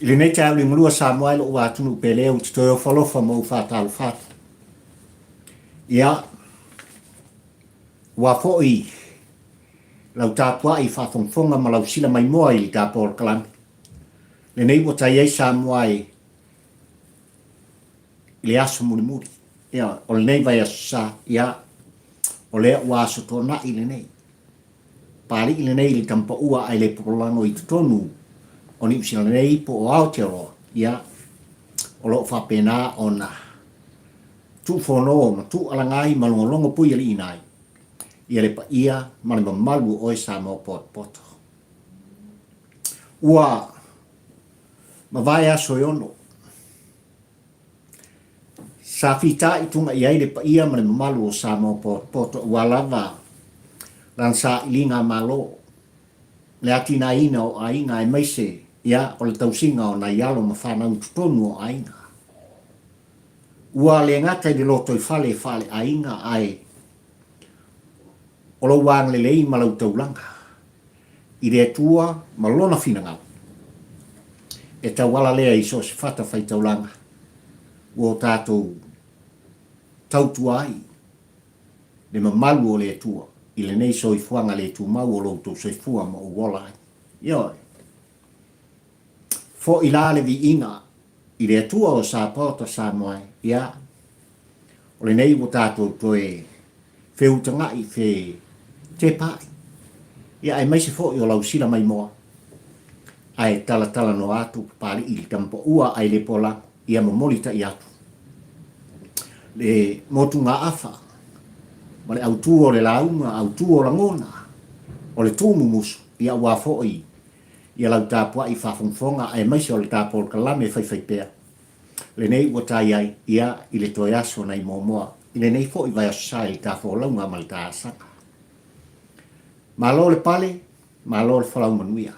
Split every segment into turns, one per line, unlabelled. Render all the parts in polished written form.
I lenei taeao liugalua Samoa e lou atunuu pele ou te toe ofo alofa ma ou faatalofa atu. Ia, ua foi lau tapuai faafogafoga ma lau sila maimoa i le tapolokalame. Lenei ua tai ai Samoa e i le aso mulimuli. Ia, o lenei vaiaso sa, ia, o lea ua aso toonai lenei. Papalii lenei i le tamapaua ae le pololago i totonu o Niu Sila nei po o Aotearoa, ia, o lo o faapena ona tuufono ma tuualaga ai ma logologo puialiiina ai ia le paia ma le mamalu o oe Samoa potopoto. Ua mavae aso e ono Sa fitaituga i ai le paia ma le mamalu o Samoa potopoto aua lava lana sailiga malo, le atinaeina o aiga aemaise ia o le tausiga o nai alo ma fanau i totonu o aiga. Ua le gata i le lotoifale faaleaiga ae o lou agalelei ma lau taulaga i le Atua ma Lona finagalo, e tauala lea i so o se fatafaitaulaga ua o tatou tautua ai le mamalu o le Atua i lenei soifuaga le tumau o lo outou soifua ma ou ola ai. Ioe. Foi la le viiga i le Atua o Sapaota Samoa e, ia, o lenei ua tatou toe feutaga'i, fe tepa'i, ia aemaise foi o lau sila maimoa, ae talatalanoa atu Papali'i i le tamapaua ae le polago, ia momoli ta'i atu le motugaafa ma le autū o le lauga, autū o lagona, o le tūmumusu, ia aua foi ia lau tapuai faafogafoga aemaise o le ta polokalame faifaipea lenei ua tai ai ia i le toe aso nai Moamoa i lenei foi vaiaso sa i le ta folauga ma le ta asaga. Malo le pale, malo le folau manuia.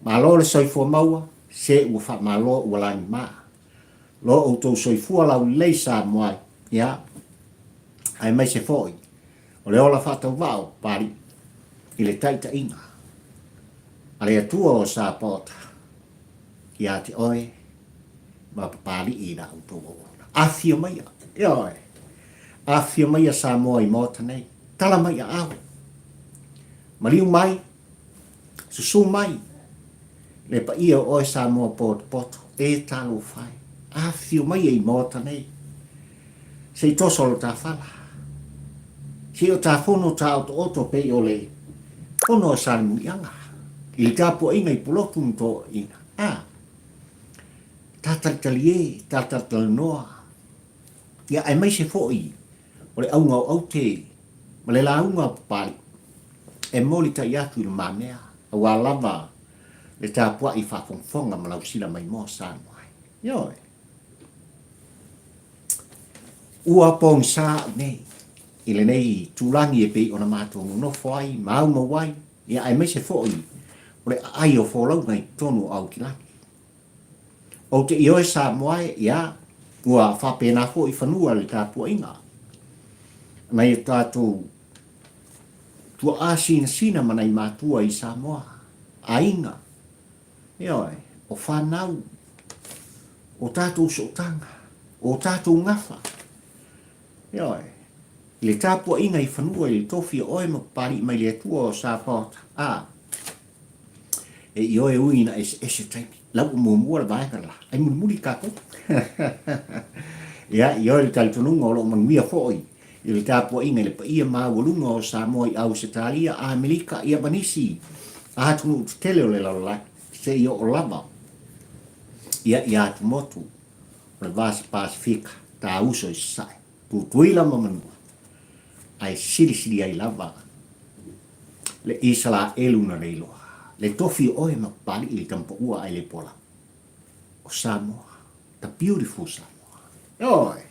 Malo le soifua maua, se ua faamalo ua lagima. Lo outou soifua laulelei Samoa ia aemaise foi o le ola faatauvaa o Papalii i le taitaiga a le Atua o Sapaota ia te oe ma Papalii i la outou auauna. Afifio maia, ioe, afifio maia Samoa i Maota nei, tala mai aao, maliu mai, susu mai le paia o oe Samoa potopoto, e talofa e, afifio maia i Maota nei, Se i toso lo ta fala. Se i o ta fono ta otooto pei o le fono a Salemuliaga i le tapuaiga i Pulotu ma Toeaiina. A! Ta talitali e, ta talatalanoa, ia aemaise foi o le auga o aute ma le lauga a Papalii e molitai atu i lumamea aua lava le tapuai faafogafoga ma lausila maimoa Samoa ai. Ioe. Ua pogisa au nei i lenei tūlagi e pei ona matou nonofo ai ma aumau ai, ia aemaise foi o le aai o folauga i totonu o Aukilani. Ou te ioe Samoa e, ia, ua faapena foi fanua le tapuaiga a nai o tatou tuaa sinasina ma nai matua i Samoa, aiga, Ioe, o whanau, o tātou sootaga, o tātou ngafa. Ioe, i le tapuaiga i fanua i le tofi o oe ma Papali'i mai le Atua o Sapaota, ā, e ioe ui ina eseese taimi. Lau ua muamua le vaega la, ai mulimuli kātou. Ia, ioe le talitonuga o lo o manuia foi i le tapuaiga i le paia maualuga o Samoa i Ausetalia, Amerika, ia ma nisi atunuu tetele o le lalolagi, seia oo lava ia i atumotu o le Vasa Pasefika, Tāuso i Sasae, Tutuila ma Manua, ae silisili ai lava le Isalaelu na leiloa, le tofi o oe ma Papali'i le Tamapaua ae le pola o Samoa. The beautiful Samoa. Ioe.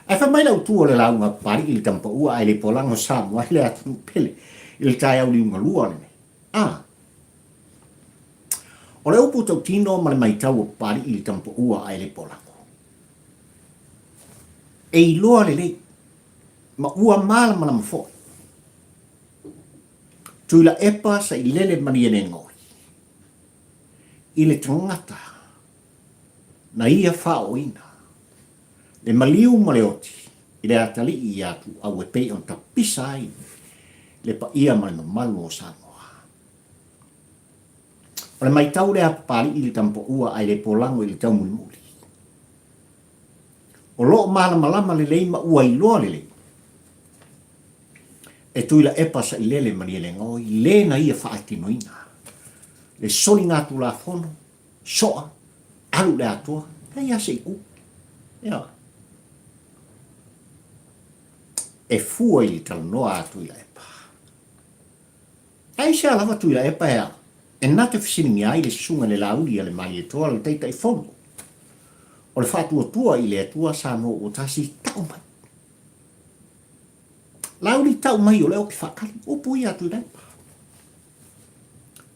Ae fai mai le autu o le lauga a Papali'i i le tamapaua ae le polaga o Samoa i le atunuu pele i le taeao liugalua lenei. A. O le upu tautino ma le maitau o Papali'i i le tamapaua ae le polago. E iloa lelei ma ua malamalama foi. Tuilaepa sailele malielegaoi i le tagata. na ia faaooina le maliu ma le oti i le atalii ia Tuuau e pei ona tapisa ai le paia ma le mamalu o Samoa. O le maitau lea a Papalii i le Tamapaua ae le polago i le taumulimuli. O lo o malamalama lelei ma ua iloa lelei e Tuilaepa Sailele Malielegaoi le na ia faatinoina le soligatulafono soa alu i le atoa, leai lava se itu. Ioe. E fua i le talanoa a Tuilaepa. Aisea lava Tuilaepa e a? E na te fesiligia ai le susuga i le Laauli a le Malietoa le Taitaifono o le Faatuatua i le Atua Samoa ua tasi tau mai. Laauli tau mai o lea ou te faatali. Upu ia a Tuilaepa.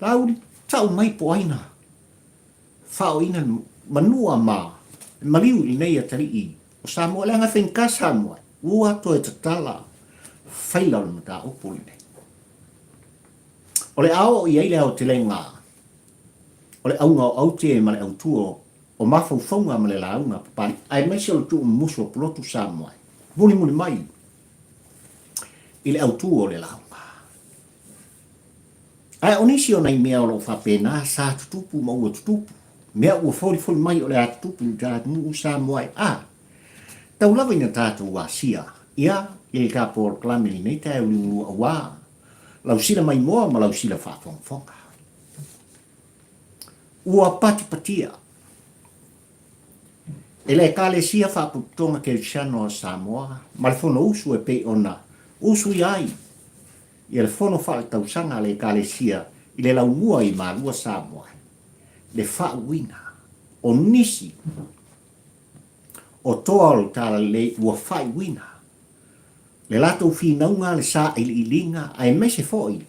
Laauli tau mai po o ai na faaoina le manua ma le maliu i lenei atalii o Samoa, leaga e faigata Samoa ua toe tatala faila o le mataupu lenei. O le a oo i ai le aotelega o le auga o aute ma le autua o mafaufauga ma le lauga a Papalii, aemaise o le tuumumusu o Pulotu Samoa e mulimuli mai i le autu o le lauga. Ae o nisi o nai mea o lo o faapena sa tutupu ma ua tutupu, mea ua folifoli mai o le a tutupu i le atunuu Samoa e a tau lava ina tatou asia ia i le ta polokalame lenei taeao liulua aua lau sila maimoa ma lau sila faafogafoga. Ua patipatia e le Ekalesia Faapotopotoga Kerisiano a Samoa ma le Fonousu e pei ona usuia ai ia le fono faaletausaga a le Ekalesia i le laumua i Malua Samoa, le faauuina o nisi o toa o le Talalelei ua faaiuina le latou finauga, le sailiiliga aemaise foi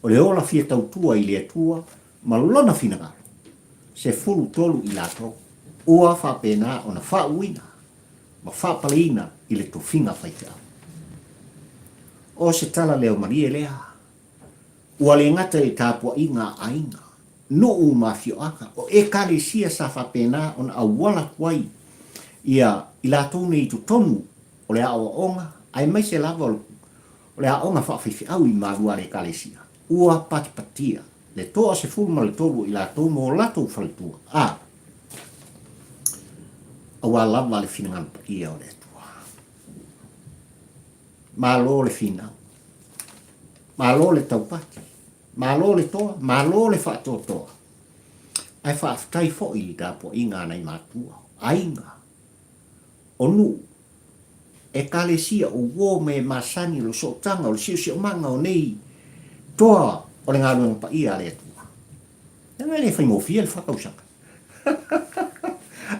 o le ola fia tautua i le Atua ma Lona finagalo, 13 i latou ua faapena ona faauuina ma faapaleina i le tofiga faifeau. O se tala leo malie lea, ua le gata i le tapuaiga a aiga, nuu ma afioaga, o Ekalesia sa faapena ona auala atu ai ia i latou nei i totonu o le aoaoga aemaise lava o le aoga faafaifeau i Malua a le Ekalesia, ua patipatia le toa 13 o i latou ma o latou faletua, a aua lava le finagalo paia o le Atua. Malo le finau. Malo le taupati. Malo le toa. Malo le faatoatoa. Ae faafetai foi i le tapuaiga a nai matua, aiga, o nuu, Ekalesia, o uo me masani o le sootaga, o le siosiomaga o nei toa o le galuega paia a le Atua. Leaga e le faigofie le faatausaga.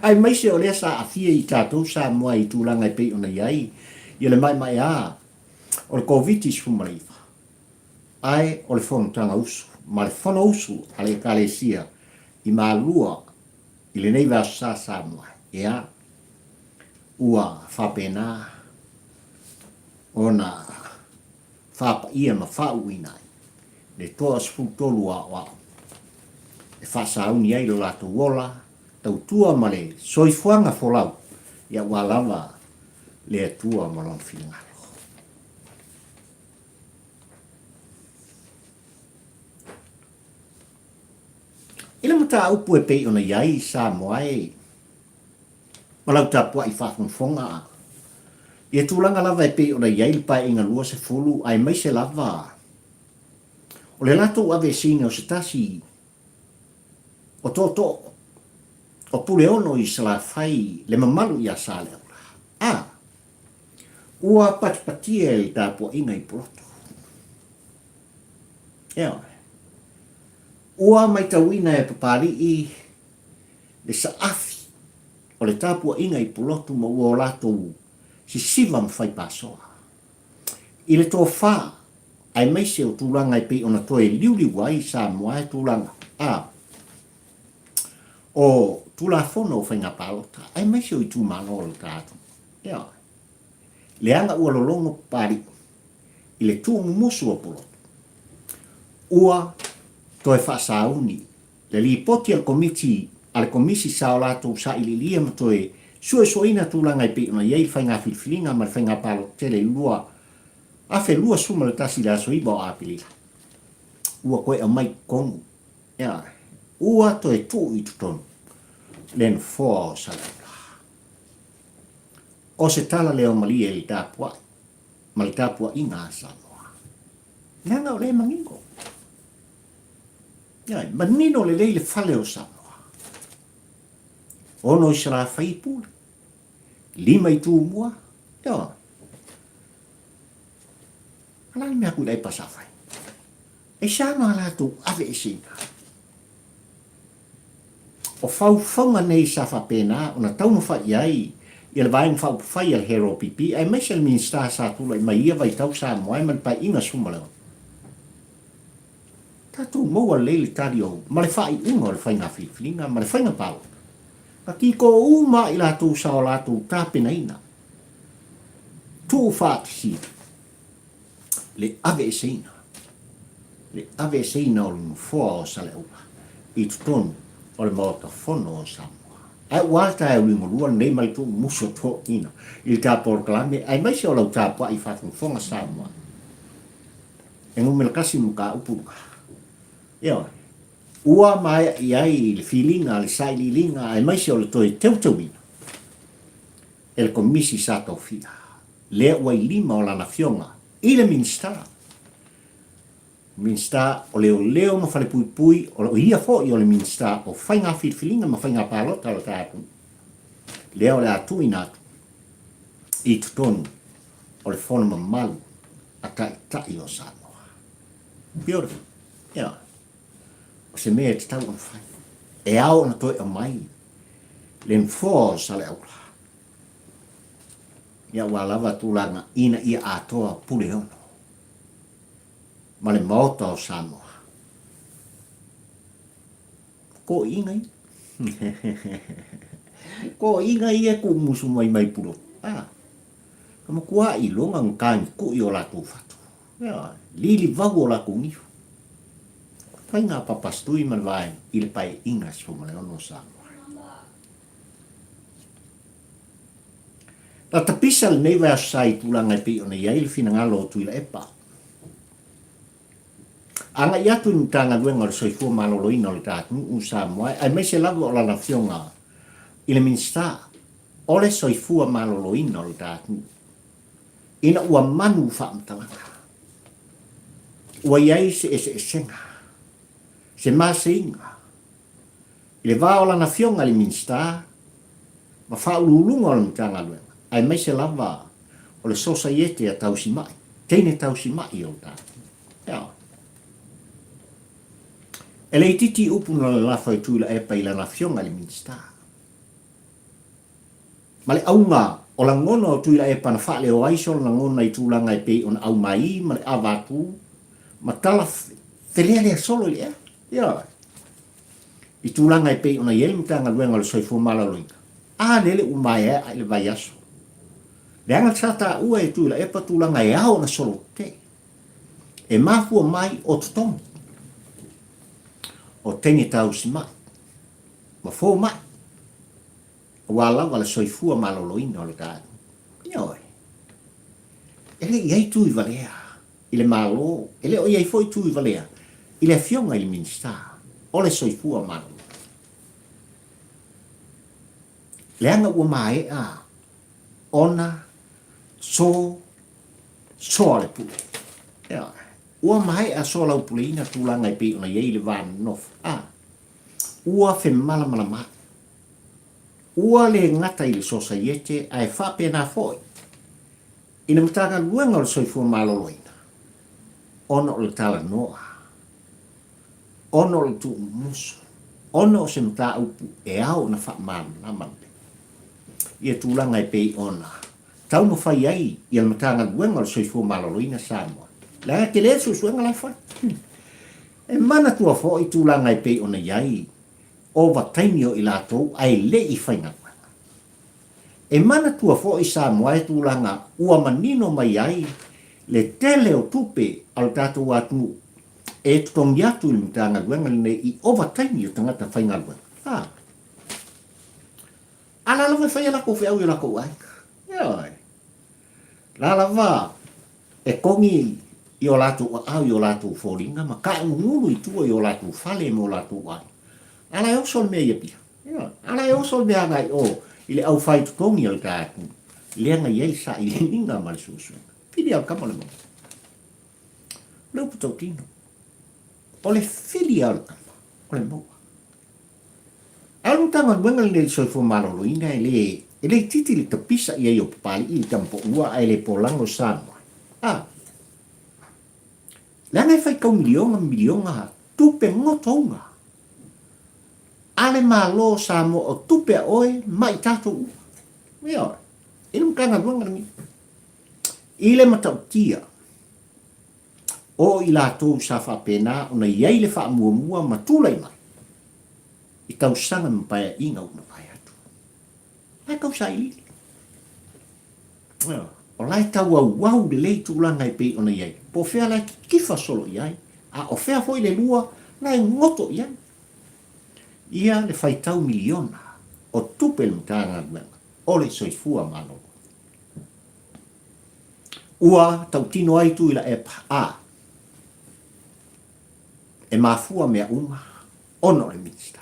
Aemaise o lea sa aafia i tatou Samoa i tulaga e pei ona i ai ia le maemaea o le Koviti-19, ae o le fonotaga usu ma le Fonousu a le Ekalesia i Malua i lenei vaiaso sa Samoa, ea, ua faapena ona faapaia ma faauuina ai le toa 13 aoao e faasauni ai lo latou ola tautua ma le soifuaga folau aua lava le Atua ma Lona finagalo. I le mataupu e pei ona i ai Samoa e ma lau tapuai faafogafoga ia tulaga lava e pei ona i ai le Paeaiga 20 aemaise lava o le latou aveeseina o se tasi o tootoo o Puleono i Salafai le mamalu ia Saleaula a ua patipatia e le tapuaiga i Puloto. Ioe. Ua maitauina e Papalii le saafi o le tapuaiga i Pulotu ma ua o latou sisiva ma fai pasoa. I le tofa aemaise o tulaga e pei ona toe liuliu ai Samoa e tulaga a o Tulafono o Faiga Palota aemaise o itumalo o le ta atunuu. Ioe. Leaga ua lologo Papalii i le tuumumusu o Pulotu. Ua toe faasauni le lipoti a le Komiti a le Komisi sa o latou sailiilia ma toe suesueina tulaga e pei ona i ai le faiga filifiliga ma le faiga palota tele i le 2021 i le aso 9 o Aperila. Ua toe aumai i totonu, ioe, ua toe tuu i totonu le nofoa o Saleaula. O se tala leo malie i le tapuai ma le tapuaiga a Samoa. Leaga o lea e manino. Ioe, manino lelei le fale o Samoa. Ono i Salafai pule, lima i Tumua, ioe. A la le mea Tuilaepa sa fai? E sa ma latou aveeseina. O faufauga nei sa faapena ona taumafai i ai ia le Vaega Faaupufai a le HRPP aemaise le Minisita sa tulai mai i ia vaitau Samoa ma le Paeaiga 16. Tatou maua lelei le tali o ma le faaiuga o le faiga filifiliga ma le faiga palota. Na kiko uma lava i latou sa o latou tapenaina tuufaatasia le aveeseina, le aveeseina o le nofoa o Saleaula i totonu o le Maota Fono o Samoa. Ae ua a le taeao liugalua lenei ma le tuumusu o toeaiina i le ta polokalame aemaise o lau tapuai i faafogafoga Samoa. E numera kasi le mataupu lena. Ioe. Ua maea i ai le filiga, le sailiiliga aemaise o le toe teuteuina e le Komisi sa tofia, lea ua i lima o lana afioga i le Minisita, Minisita o Leoleo ma Falepuipui, o ia foi o le Minisita o Faiga Filifiliga ma Faiga Palota o le ta atunuu, lea o le a tuuina atu i totonu o le fono mamalu a Taitai o Samoa. Beautiful. Yeah. O se mea e tatau ona fai. E ao ona toe aumai le nofoa o Saleaula. Ia ua lava tulaga ina ia atoa Puleono ma le Maota o Samoa. Koiga ia. Koiga ia e kuumusu mai mai Pulotu. Ah, ka matua iloga nga kanikui o latou fatu. Ia, lili vau o latou niu. Faiga papastui ma le vaega i le paeaiga 16 o Samoa. Na tapisa lenei vaiaso sa i tulaga e pei ona i ai le finagalo o Tuilaepa. Agai atu i le Matagaluega o le Soifua Maloloina o le ta atunuu Samoa aemaise lava o lana afioga i le Minisita o le Soifua Maloloina o le ta atunuu ina ua manu faamatalaga. Ua i ai se eseesega, se maseiga I le va o lana afioga i le Minisita ma Faauluuluga o le Matagaluega, aemaise lava o le Sosaiete a Tausimai, teine tausimai o le tatou. Ioe. E le itiiti upu na lalafa i Tuilaepa i lana afioga i le Minisita. Ma le auga o lagona o Tuilaepa na faaleo ai sona lagona i tulaga e pei ona aumaī ma le ava atu ma tala felealea solo i le ea. Ioe. I tulaga e pei ona i ai le Matagaluega o le Soifua Maloloina, a lele ua maeaea i le vaiaso. Leaga sa taua e Tuilaepa tulaga e ao ona solo tetee. E mafua mai o totogi, o teine tausimai, ma fomai, aua lava le soifua maloloina o le taeao. Ioe. E le i ai Tuivalea i le Malo, e le o i ai foi Tuivalea i le Afioga i le Minisita o le Soifua Maloloina. Leaga ua maea ona so soa le pule. Ioe. Ua maea soalaupuleina tulaga e pei ona i ai le va nonofo. A, ua femalamalamaai. Ua le gata i le sosaiete ae faapena foi i le Matagaluega o le Soifua Maloloina ona o le talanoa, ona o le tuumumusu, ona o se mataupu e ao ona faamalamalama lelei ia tulaga e pei ona taumafai ai ia le Matagaluega o le Soifua Maloloina Samoa. Leaga e tele le suesuega la e fai. E manatua foi tulaga e pei ona i ai ovataimi o i latou ae le i faigaluega. E manatua foi Samoa e tulaga ua manino mai ai le tele o tupe a lo tatou atunuu e totogi atu i le Matagaluega lenei i ovataimi o tagata faigaluega. A. A la lava e fai a latou feau i o latou aiga. Ioe. La lava e kogi i o latou aao i o latou foliga ma taugugulu i tua i o latou fale ma o latou aiga. A la e oso le mea i Apia. Ioe. A la e oso le mea agai i o i le au fai totogi a le ta atunuu, lea na i ai le sailiiliga ma le suesuega. Pili lava o le tama o le maua. O le upu tautino, o le fili lava o le tama o le maua. A o le Matagaluega lenei o le Soifua Maloloina e le e le itiiti le tapisa i ai o Papalii i le Tamapoua ae le polago i Samoa. A. Leaga e faitau miliona ma miliona tupe gotouga a le Malo o Samoa o tupe a oe ma i tatou uma. Ioe. I le Matagaluega lenei. I le matautia o i latou sa faapena ona i ai le faamuamua ma tulai mai i tausaga ma paeaiga ua mavae atu. La e tau sailiili. O la e tau auau lelei tulaga e pei ona i ai. Po o fea la e kitifa solo i ai, a o fea foi le lua la e goto i ai. Ia le faitau miliona o tupe le Matagaluega o le Soifua Maloloina. Ua tautino ai Tuilaepa a e mafua mea uma ona o le Minisita.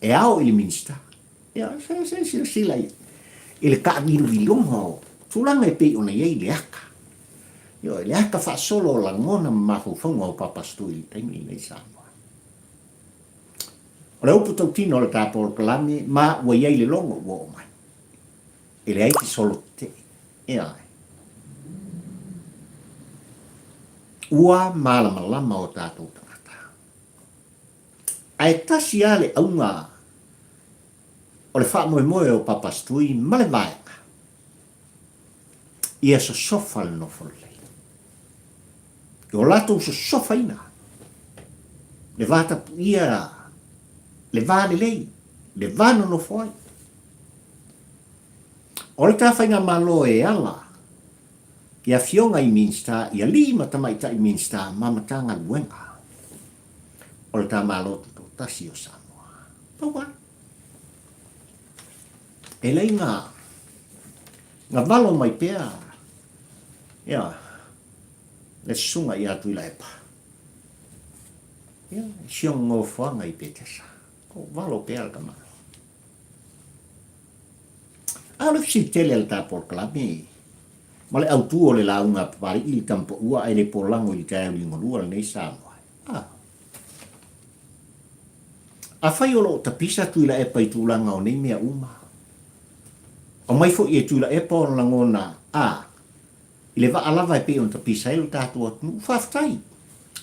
E ao i le Minisita, ia, se, se silasila i, i le taaviloviloga o tulaga e pei ona i ai le aka. Ioe, le aka faasolo o lagona ma mafaufauga o Papasitui i le taimi lenei i Samoa. O le upu tautino o le ta polokalame ma ua i ai le logo ua oo mai. E leai se solo tetee. Ioe. Ua malamalama o tatou tagata. Ae tasi lava le auga o le faamoemoe o Papasitui ma le vaega, ia sosofa le nofo lelei. I o latou sosofaina le va tapuia, le va lelei, le va nonofo ai. O le ta faigamalo e ala i afioga i Minisita, i alii ma tamaitai Minisita ma Matagaluega o le ta Malo Tutoatasi o Samoa. Pau lava. E leai na, na valo mai pea ia, le susuga ia Tuilaepa. Ia, si ona nofoaga i Petesa. O valo pea le tama. A o le fesili tele a le ta polokalame ma le autu o le lauga a Papalii i le tamapaua ae le polago i le taeao ligolua lenei Samoa. A. Afai o lo o tapisa Tuilaepa i tulaga o nei mea uma, aumai foi e Tuilaepa ona lagona a i le vaa lava e pei ona tapisa ai lo tatou atunuu. Faafetai!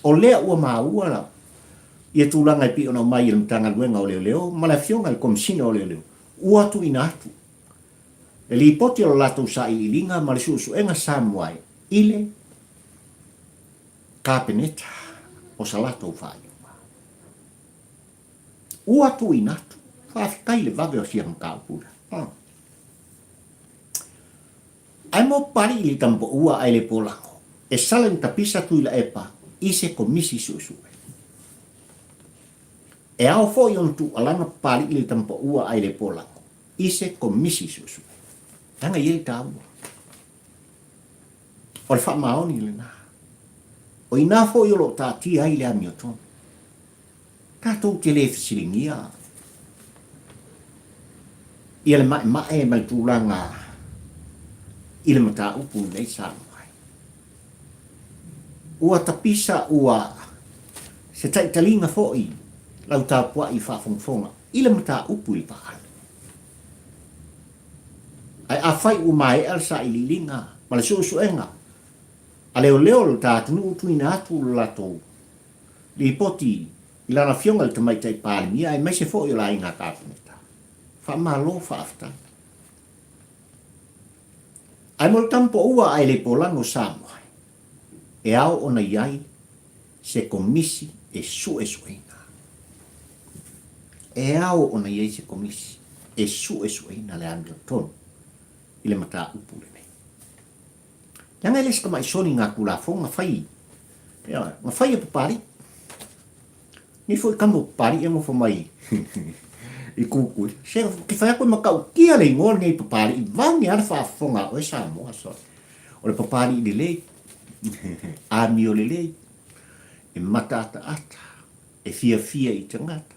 O lea ua maua ia tulaga e pei ona aumai e le Matagaluega o Leoleo ma le Afioga i le Komesina o Leoleo, ua tuuina atu le lipoti o le latou sailiiliga ma le suesuega Samoae i le Kapeneta o sa latou faaiuga. Ua tuuina atu. Faafetai i le vave o sia mataupu lea. Ae mo Papalii i le tamapaua ae le polago, e sala ni tapisa Tuilaepa i se komisi suesue. E ao foi ona tuualana Papalii i le tamapaua ae le polago i se komisi suesue. Leaga e i ai le taua. O le faamaoni lena. O i ina foi o lo o taatia ai le amiotonu. Tatou te le fesiligia ia le maemae ma le tulaga i le mataupu lenei sa aumai. Ua tapisa ua se taitaliga foi lau tapuai faafogafoga i le mataupu i le paaga. Ae afai ua maea le sailiiliga ma le suesuega a leoleo o le ta atunuu tuuina atu le latou Lipoti i lana Afioga i le Tamaitai Palemia aemaise foi o le Aiga Kapeneta. Faamalo faafetai. Ae mo le tamapoua ae le polago Samoa, e ao ona i ai se komisi e suesueina. E ao ona i ai se komisi e suesueina le amiotonu i le mataupu lenei. Leaga e le se tamai soni ngā Tulafono na fai, ioe, na fai e Papalii. Nei foi tama o Papalii e nofo mai. I Kukui. Se ke whai aku e matautia le ingoa lenei Papali'i vane a le faafofoga a oe Samoa sole. O le Papali'i lelei, amio lelei, e mataataata, e fiafia i tagata.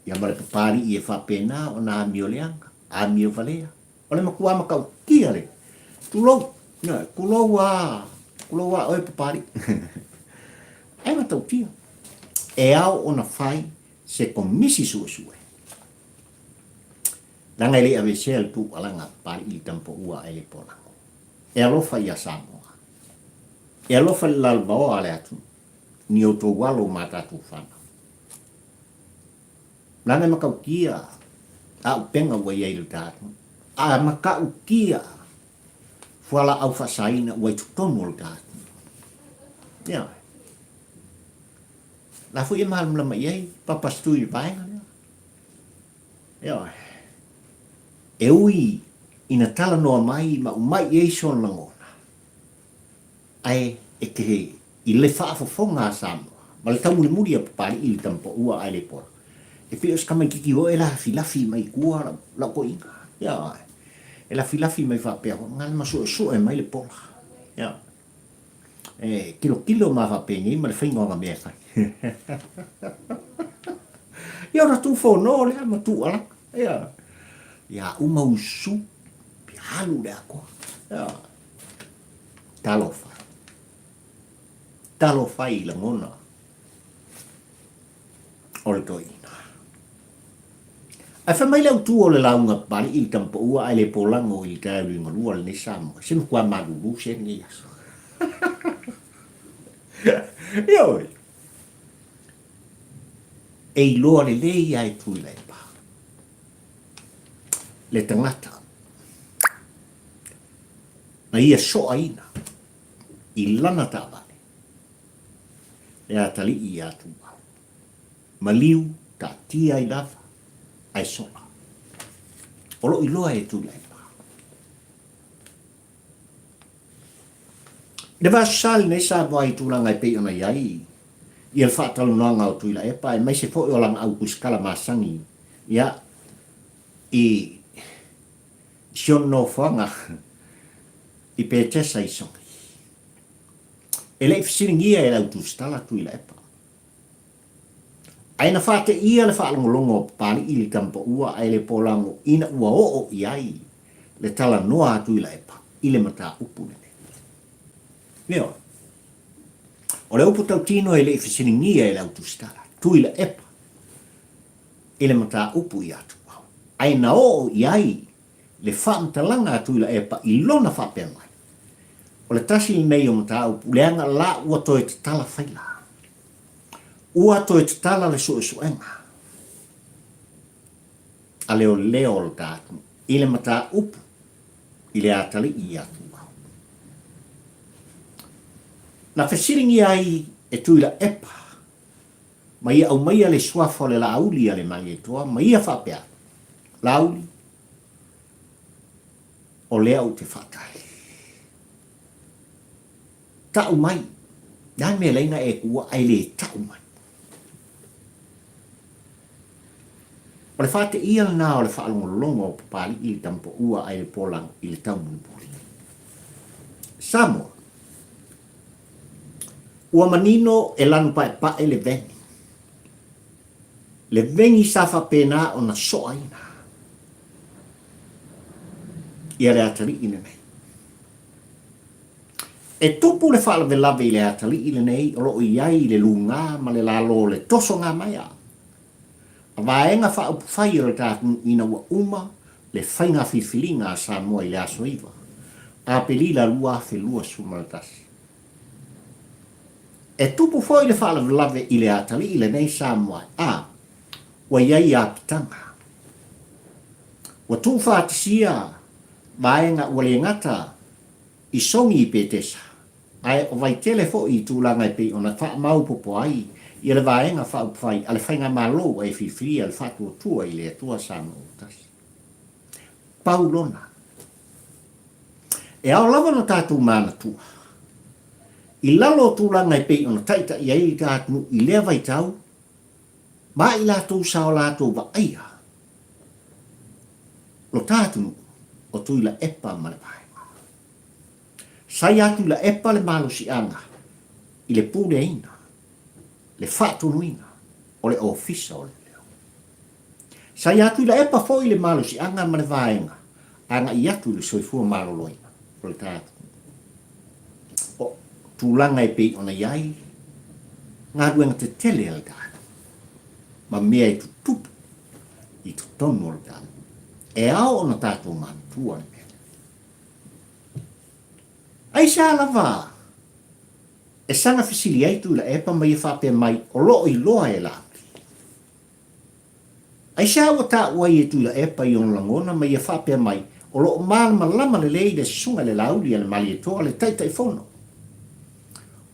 Ia ma le Papali'i e faapena ona amio leaga, amio valea. O le matua matautia le, tulou, tulou a, tulou a oe Papali'i. Ae matautia. E ao ona fai se komisi suesue. Leaga e le i aveesea le tuualaga a Papali'i i le tamapaua a Elepoalago. E alofa ia Samoa. E alofa i le lalovaoa a le atunuu, ni outou alo ma a tatou fanau. Leaga e matautia auupega ua i ai i le ta atunuu. A matautia fualaau faasaina ua i totonu o le ta atunuu. Ioe. La foi e malamalama i ai Papa Stu i le vaega lea. Ioe. E ui ina talanoa mai ma aumai i ai sona lagona, ae e te i le faafofoga a Samoa ma le taumulimuli a Papali'i i le tamapaua ae le pola, e pei o se tamaitiiti foi e lafilafi mai i tua lau, lau toeaina. Ioe. E lafilafi mai faapea foi, na ma suesue mai le pola. Ioe. E tilotilo ma faapenei ma le faiga o ana mea e fai. Ia ona tuufono lea ma tuualaga. Ia, ia uma usu, alu le atoa. Ia, talofa. Talofa i lagona o le toeaina. Ae fai mai le autu o le lauga Papali'i i le tamapaua ae le polago i le taeao liugalua lenei Samoa. Se matua malulu se lenei aso. Ioe. E iloa lelei lava e Tuilaepa le tagata na ia soaina i lana taavale le atalii ia Tuuau. Maliu, taatia ai lava, ae sola. O lou iloa e Tuilaepa. I le vaiaso sa lenei sa vaai i tulaga e pei ona i ai ia le faatalanoaga o Tuilaepa aemaise foi o lana au tusikala masani ia i si ona nofoaga i Petesa i Sogi. E le i fesiligia e le au tusitala Tuilaepa. Ae na faateia le faalogologo a Papali'i i le tamapaua ae le polago ina ua oo i ai le talanoa a Tuilaepa i le mataupu lenei. Ioe. O le upu tautino e le i fesiligia e le au tusitala, Tuilaepa, i le mataupu ia Tuau. Ae na oo i ai le faamatalaga a Tuilaepa i lona faapea mai, O le tasi lenei o mataupu leaga la ua toe tatala faila. Ua toe tatala le suesuega a leoleo o le ta atunuu i le mataupu i le atalii ia Tuau. Na fesiligia ai e Tuilaepa ma ia aumaia le suafa o le Laauli a le Malietoa ma ia faapea atu, Laauli, o lea ou te faatali. Tau mai, le a le mea e laina e tuua ae le tau mai. O le faateia lena o le faalogologo o Papali'i i le tamapaua ae le polago i le taumulimuli. Samoa, Ua manino e lanu paepae le veni. Le veni sa faapena ona soaina ia le atalii lenei. E tupu le faalavelave i le atalii lenei o lo o i ai le lugā ma le lalo o le tosogamaea a vaega faaupufai o le ta atunuu ina ua uma le faiga filifiliga a Samoa i le aso 9 Aperila 2021. E tupu foi le faalavelave i le atalii lenei Samoa a ua i ai apitaga. Ua tuufaatisia vaega ua le gata i Sogi i Petesa, ae o Vaitele foi i tulaga e pei ona faamaopoopo ai ia le Vaega Faaupufai a le Faigamalo ua e filifilia le Faatuatua i le Atua Samoa ua Tasi. Pau lona. E ao lava ona tatou manatua, i lalo o tulaga e pei ona taitai ai le ta atunuu i lea vaitau, ma i latou sa o latou vaaia. Lo ta atunuu o Tuilaepa ma le Vaega. Sa ia Tuilaepa le malosiaga i le puleaina, le faatonuina o le Ofisa o Leoleo. Sa ia Tuilaepa foi le malosiaga ma le Vaega agai atu i le soifua maloloina o le ta atunuu. O tulaga e pei ona i ai galuega tetele a le ta atunuu ma mea e tutupu i totonu o le ta atunuu. E ao ona tatou manatua le mea lea. Aisea lava e saga fesili ai Tuilaepa ma ia faapea mai o lo o iloa e Laauli? Aisea ua taua ai e Tuilaepa i ona lagona ma ia faapea mai o lo o malamalama lelei le Susuga i le Laauli a le Malietoa le Taitaifono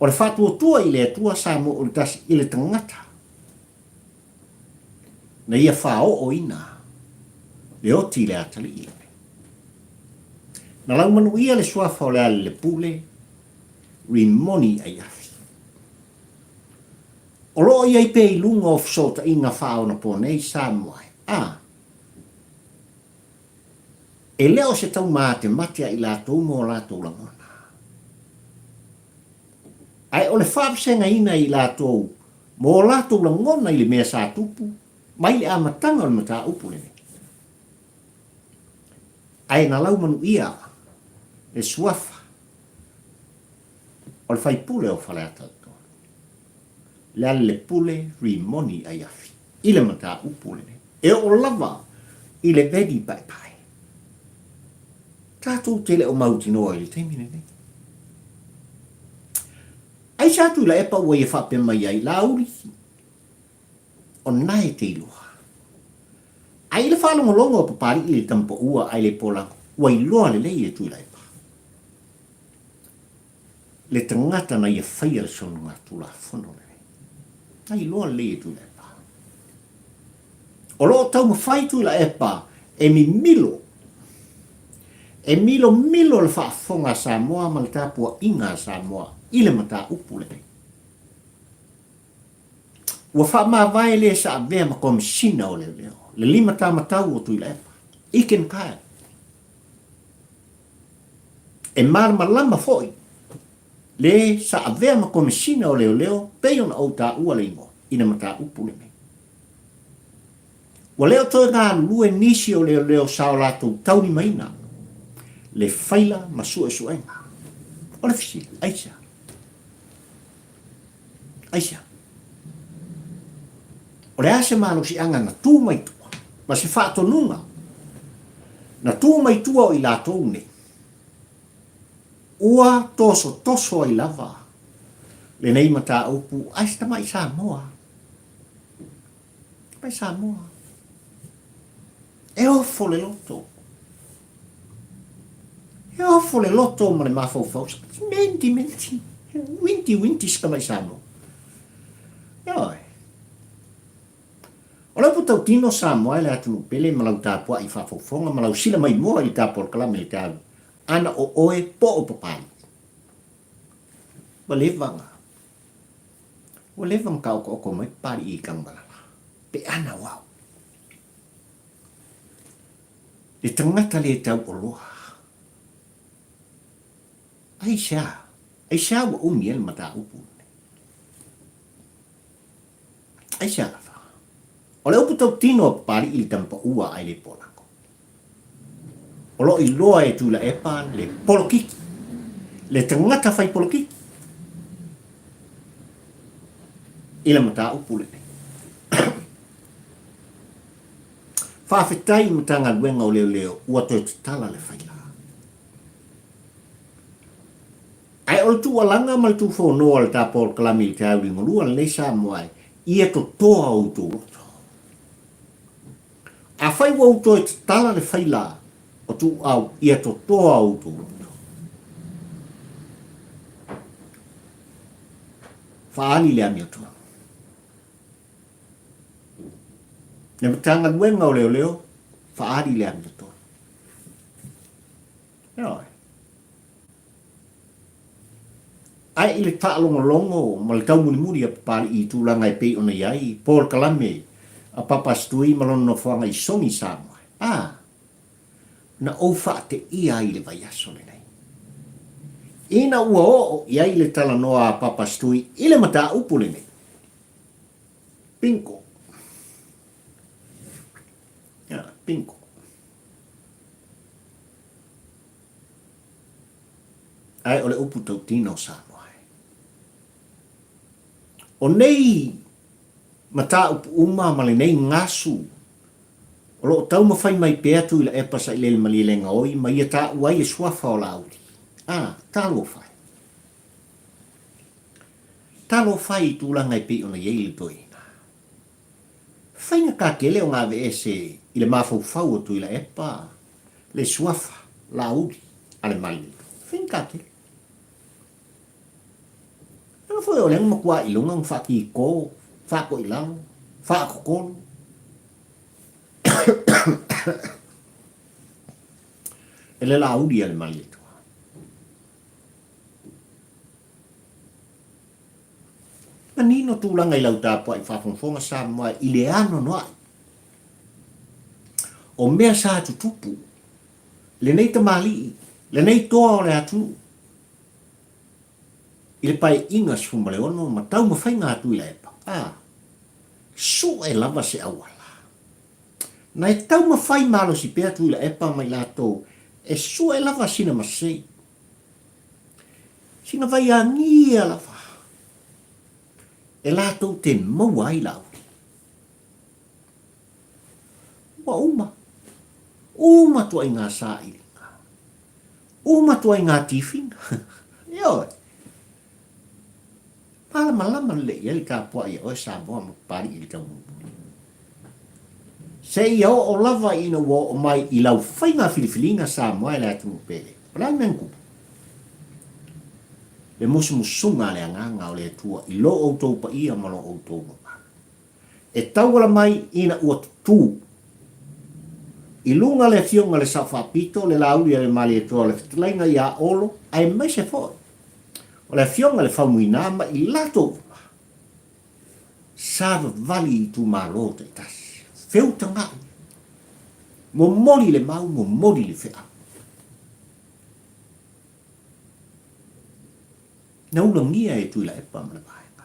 o le Faatuatua i le Atua Samoa Uli Tasi i le tagata na ia faaooina le oti i le atalii lenei. Na laumanuia le suafa o Lealailepule, Rimoni Aiafi. O lo o i ai pea i luga o fesootaiga faaonaponei Samoa e a e le o se taumatemate a i latou ma o latou lagona, ae o le faavasegaina e i latou ma o latou lagona i le mea sa tupu mai le amataga o le mataupu lenei. Ae na laumanuia le suafa o le faipule o Faleata 3, Lealailepule Rimoni Aiafi, i le mataupu lenei. E oo lava i le veli paepae. Tatou te le o mautinoa i le taimi lenei. Aisea Tuilaepa ua ia faapea mai ai, Laauli, o na e te iloa. Ae i le faalogologo a Papalii i le tamapaua ae le polago, ua iloa lelei e Tuilaepa le tagata na ia faia le soligatulafono lenei. Na iloa lelei e Tuilaepa. O lo o taumafai Tuilaepa e mimilo, e milomilo le faafofoga a Samoa ma le tapuaiga a Samoa i le mataupu lenei. Ua faamavae le sa avea ma Komesina o Leoleo, le limatamatau o Tuilaepa, Iken Kyle. E malamalama foi le sa avea ma Komesina o Leoleo pei ona ou taua le igoa i le mataupu lenei. Ua le o toe galulue nisi o leoleo sa o latou taulimaina le faila ma suesuega. O le fesili, aisea? Aisea? O le a se malosiaga na tu mai tua ma se faatonuga na tu mai tua o i latou nei ua tosotoso ai lava lenei mataupu ai se tamai Samoa? Mai Samoa. E ofo le loto. E ofo le loto ma le mafaufau. Menti, menti. Winti, winti se tamai Samoa. Ioe. O le upu tautino Samoa e le atunuu pele ma lau tapuai faafofoga ma lau sila maimoa i le tapolkalame i le talu ana o oe po o Papalii. Ua leva na. Ua leva ona taotooto mai Papalii i Tanumalala, pe ana o au. Le tagata le tauoloa. Aisea? Aisea ua umi ai le mataupu lenei? Aisea lava? O le upu tautino a Papalii i le tamapaua ae le polako. O lo o iloa e Tuilaepa le polokiki, le tagata fai polokiki i le mataupu lenei. Faafetai i Matagaluega o Leoleo ua toe tatala le faila. Ae o le tuualaga ma le tufonoa o le ta polokalame i le taeao liugalua lenei Samoa e, ia totoa outou loto. Afai ua ou toe tatala le faila o tuuau, ia totoa outou loto. Faaali le amiotonu. Le Matagaluega o Leoleo, faaali le amiotonu. Ioe. Ae i le faalogologo ma le taumulimuli a Papalii i tulaga e pei ona i ai polokalame a Papa Stui ma lona nofoaga i Sogi, Samoa. A! Na ou faateia ai i le vaiaso lenei. Ina ua oo i ai le talanoa a Papa Stui i le mataupu lenei. Bingo. Ia, bingo. Ae o le upu tautino o Samoa e. O nei mataupu uma ma lenei gasu o lo o taumafai mai pea Tuilaepa Sailele Malielegaoi ma ia taua ai le suafa o Laauli. A, talofa e. Talofa e i tulaga e pei ona i ai le toeaina. Faigata tele ona aveese i le mafaufau o Tuilaepa le suafa Laauli a le Malielegaoi. Faigata tele. Leaga foi o lea na matua iloga ona faatito, faatoilalo, faatotolo. E le Laauli a le Malietoa. Manino tulaga i lau tapuai faafogafoga Samoa i le anoanoai o mea sa tutupu lenei tamalii, lenei toa o le atunuu i le Paeaiga 16 ma taumafaiga a Tuilaepa, a sue lava se auala na e taumafai malosi pea Tuilaepa ma i latou e sue lava sina masei, sina vaiagia lava e latou te maua ai Laauli. Ua uma. Uma tuaiga sailiga. Uma tuaiga tifiga. Ioe. Malamalama lelei i ai le tapuai a oe Samoa ma Papalii i le tau mulimuli. Seia oo lava ina ua oo mai i lau faiga filifiliga Samoa e le atunuu pele. O le a le mea na tupu? Le musumusuga a le Agaga o le Atua i lo outou paia ma lo outou mamalu. E tauala mai ina ua tutū i luga le Afioga le Sao Faapito, le Laauli a le Malietoa o le Fetalaiga ia Olo, aemaise foi o le Afioga le Faumuina ma i latou uma sa vavali i itumalo taitasi. Feutaga'i, momoli le mau, momoli le feau. Na ulagia e Tuilaepa ma le Vaega.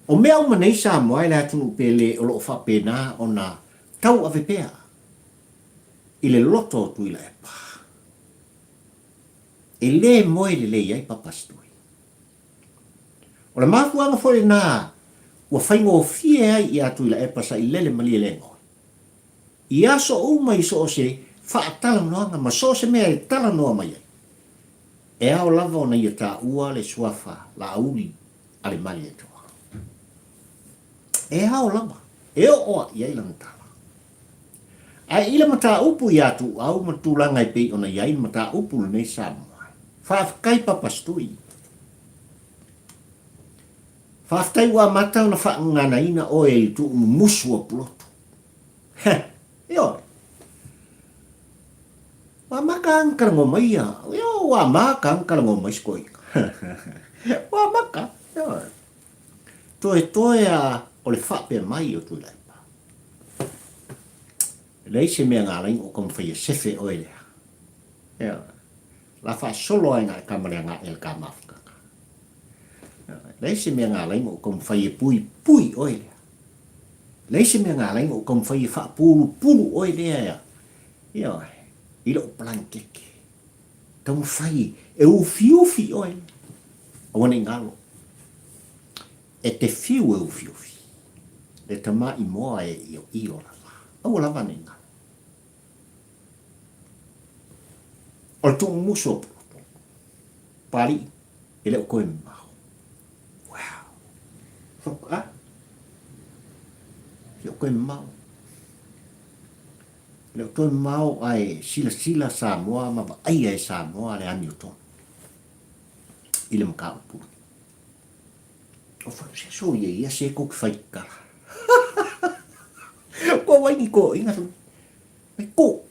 O mea uma nei Samoa e le atunuu pele o lo o faapena ona tauave pea i le loto o Tuilaepa. E le moe lelei ai Papa Stui. O le mafuaaga foi lena ua faigofie ai ia Tuilaepa Sailele Malielegaoi i aso uma i so o se faatalanoaga ma so o se mea e talanoa mai ai. E ao lava ona ia taua le suafa Laauli a le Malietoa. E ao lava, e oo a i ai lana tala. Ae i le mataupu iā Tuuau ma tulaga e pei ona i ai le mataupu lenei Samoa. Faafetai Papa Stui. Faafetai ua amata ona faagaganaina oe i le tuumumusu o Pulotu. Heh, ioe. Ua amata lava ona talanoa mai ia, ua amata lava ona talanoa mai si toeaina. Ua amata, ioe. Toetoe a o le faapea mai o Tuilaepa. E leai se mea na ala ai ona ou taumafai e sefe oe lea. Ioe. La faasolo ai na e kama le agaʻe le ka mafutaga. Ioe. Leai se mea na ala ai ona ou taumafai e puipui oe lea. Leai se mea na ala ai ona ou taumafai e faapulupulu oe lea. Ioe, i lou palanitete. Taumafai e ufiufi oe, aua ne i galo. E te fiu e ufiufi, le tamaʻimoa e ioio lava, aua lava ne i galo. O le tuumumusu o Pulotu, Papalii, e le o toe mamao. Wow! Faatoa, e le o toe mamao. E le o toe mamao ae silasila Samoa ma vaaia e Samoa le amiotonu i le mataupu lenei. O fai, se soia ia se kou te whai kara. Ko wai ni ko inga tu. Mai ko.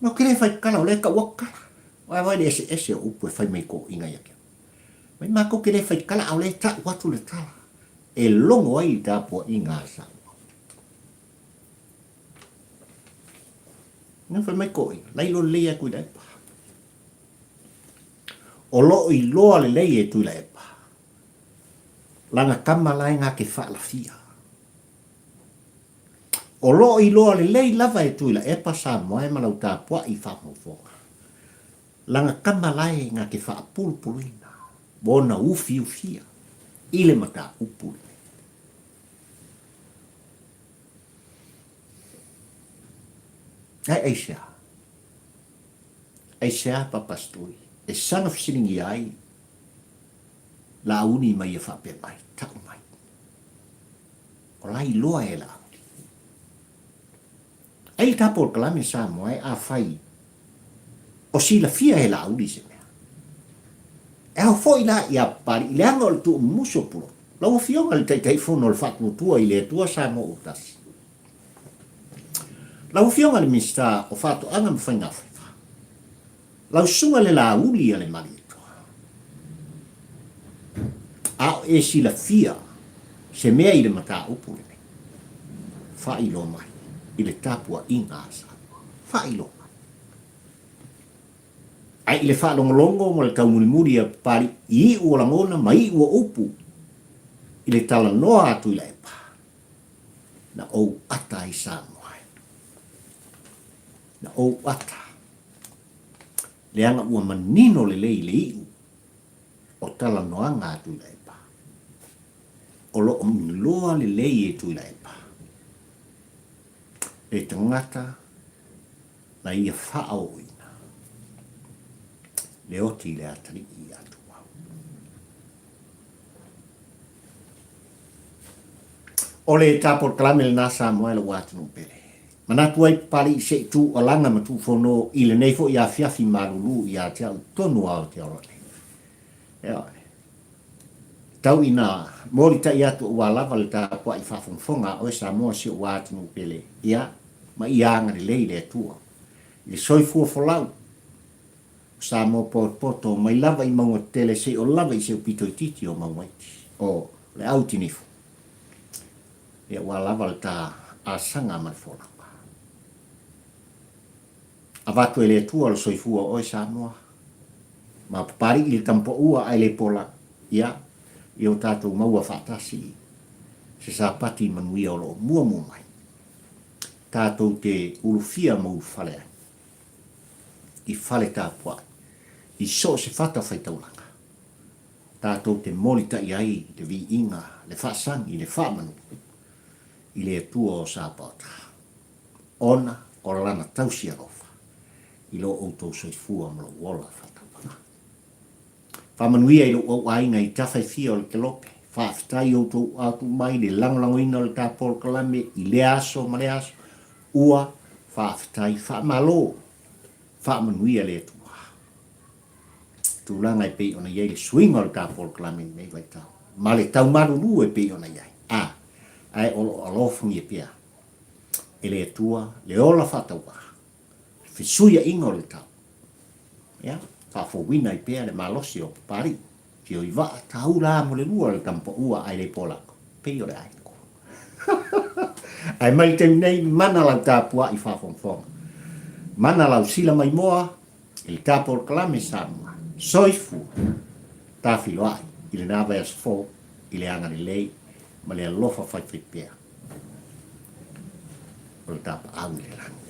No kere whai kara, o le ka ua kara. Wai wai le ese ese o upu e whai mai ko inga ia kia. Mai ma ko kere whai kara, au le ta watu le tala. E logo ai i tapuaiga a Samoa. Ina fai mai toeaiina, la iloa lelei e Tuilaepa. O lo o iloa lelei e Tuilaepa lana tama la e na te faalafia. O lo o iloa lelei lava e Tuilaepa Samoa e ma lau tapuai faafogafoga. Lana tama la e na te faapulupuluina ma ona ufiufia i le mataupu lenei. Ae aisea? Aisea Papastui e saga fesiligia ai Laauli ma ia faapea mai, Tau mai. O la iloa e Laauli. Ai le ta polokalame Samoa e afai o silafia e Laauli se mea. E ao foi la ia Papalii leaga o le tuumumusu o Pulotu. Lau Afioga i le Taitaifono o le Faatuatua i le Atua Samoa ua Tasi. Lau Afioga i le Minisita o Faatoaga ma Faigafaiva, lau susuga le Laauli a le Malietoa, a o e silafia se mea i le mataupu lenei, faailoa mai i le tapuaiga a Samoa. Faailoa mai. Ae i le faalogologo ma le taumulimuli a Papalii i iu o lagona ma iu o upu i le talanoa a Tuilaepa, na ou ata ai Samoa e. Na ou ata, leaga ua manino lelei le iu o talanoaga a Tuilaepa. O lo o iloa lelei e Tuilaepa le tagata na ia faaooina le oti i le atalii ia Tuau. O le ta polokalame lena Samoa e lou atunuu pele. Manatu ai Papalii se i tuualaga ma tuufono i lenei foi afiafi malulu ia te au tonu a Aotearoa nei. Ioe. Tau ina molitai atu aua lava le tapuai faafogafoga a oe Samoa si ou atunuu pele, ia, ma ia agalelei le Atua i le soifua folau o Samoa potopoto mai lava i mauga tetele seio lava i se upito itiiti o mauga iti o le au tinifu, ia aua lava le ta asaga ma le folauga. Avatu e le Atua le soifua o oe Samoa, ma papalii le tamapaua ae le pola, ia, ia o tatou maua faatasi se sapati manuia o lo o muamua mai, tatou te ulufia ma ulufale ai i fale tapuai, i so o se fata faitaulaga, tatou te molitai ai le viiga, le faasagi, le faamanu i le Atua o Sapaota. ona o Lana tausi alofa i lo outou soifua ma lou ola faataupana. Faamanuia i lou auaiga i tafa e fia o le kelope. Faafetai i outou atu mai le lagolagoina o le ta polokalame i lea aso ma lea aso. Ua faafetai, faamalo, faamanuia le Atua. Tulaga e pei ona i ai le suiga o le ta polokalame i lenei vaitau, ma le tau malulu e pei ona i ai. A, ae o lo o alofagia pea e le Atua le ola faatauvaa, le fesuiaiga o le tau, ia, faafouina ai pea le malosi o Papalii, Tioivaa, Taula mo le lua le tamapaua ae le polako, pei o le aiga. Ae mai le taimi nei, mana lau tapuai faafogafoga, mana lau sila maimoa i le ta polokalame Samoa, soifua tafiloai i lena vaiaso fou i le agalelei ma le alofa faifaipea. O le tapaau i le lagi.